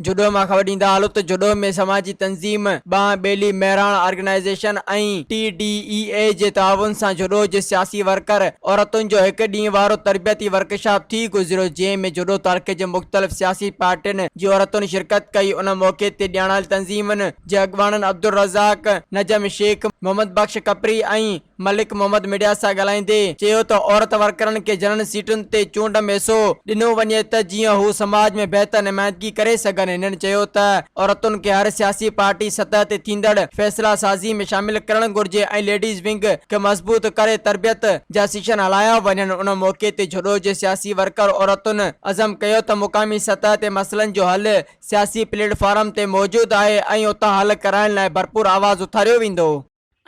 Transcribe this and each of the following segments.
جهڏو مان خبر ڏيندا هلو ته جهڏو ۾ سماجي تنظيم Banhn Beli Mehran organisation ۽ T D E A جي تعاون سان جهڏو جي سياسي ورڪر عورتن جو هڪ ڏينهن وارو تربيتي ورڪشاپ ٿي گذريو جنهن ۾ جهڏو تعلقي جي مختلف سياسي پارٽين جي عورتن شرڪت ڪئي ان موقعي تي ڄاڻايل تنظيمن جي اڳواڻن عبدالرزاق نجم شيخ محمد بخش ڪپري ۽ ملڪ محمد ميڊيا سان ڳالهائيندي چيو ته عورت ورڪرن کي جنرل سيٽن تي چونڊ ۾ حصو ڏنو وڃي ته جيئن هو سماج ۾ بهتر نمائندگي ڪري سگهن هنن چيو ته عورتن کي هر سياسي پارٽي سطح تي ٿيندڙ فيصلا سازي ۾ شامل ڪرڻ گهرجي ۽ ليڊيز ونگ کي مضبوط ڪري تربيت جا سيشن هلايا وڃن ان موقعي تي جهڏو جي سياسي ورڪر عورتن عزم ڪيو ته مقامي سطح تي مسئلن جو حل سياسي پليٽ فارم تي موجود آهي ۽ اتان حل ڪرائڻ لاء ڀرپور آواز اٿاريو ويندو.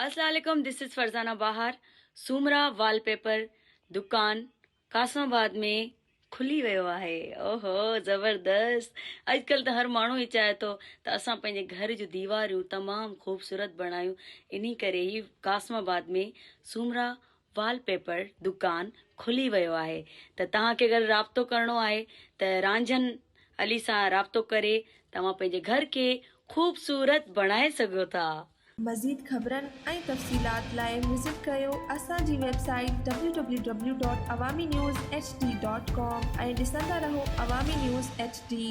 السلام عليڪم this is Farzana Bahar Soomra wallpaper دڪان قاسم آباد ۾ کلي ويو آهي اوهو زبردست اڄڪلهه ته هر ماڻهو ئي چاهي ٿو ته اسان پنهنجي گهر جون ديواريون تمام خوبصورت بڻايون انهي ڪري هي قاسم آباد ۾ سومرا وال پيپر دڪان کلي ويو آهي ته توهان کي اگر رابطو ڪرڻو آهي ته رانجهن علي سان رابطو ڪري توهان پنهنجي گهر کي خوبصورت بڻائي سگهو ٿا. مزيد خبرن ۽ تفصيلات لاء وزٽ ڪريو اسان جي website W W W dot Awami news H D dot com ۽ ڏسندا رهو عوامي نيوز ايڇ ڊي.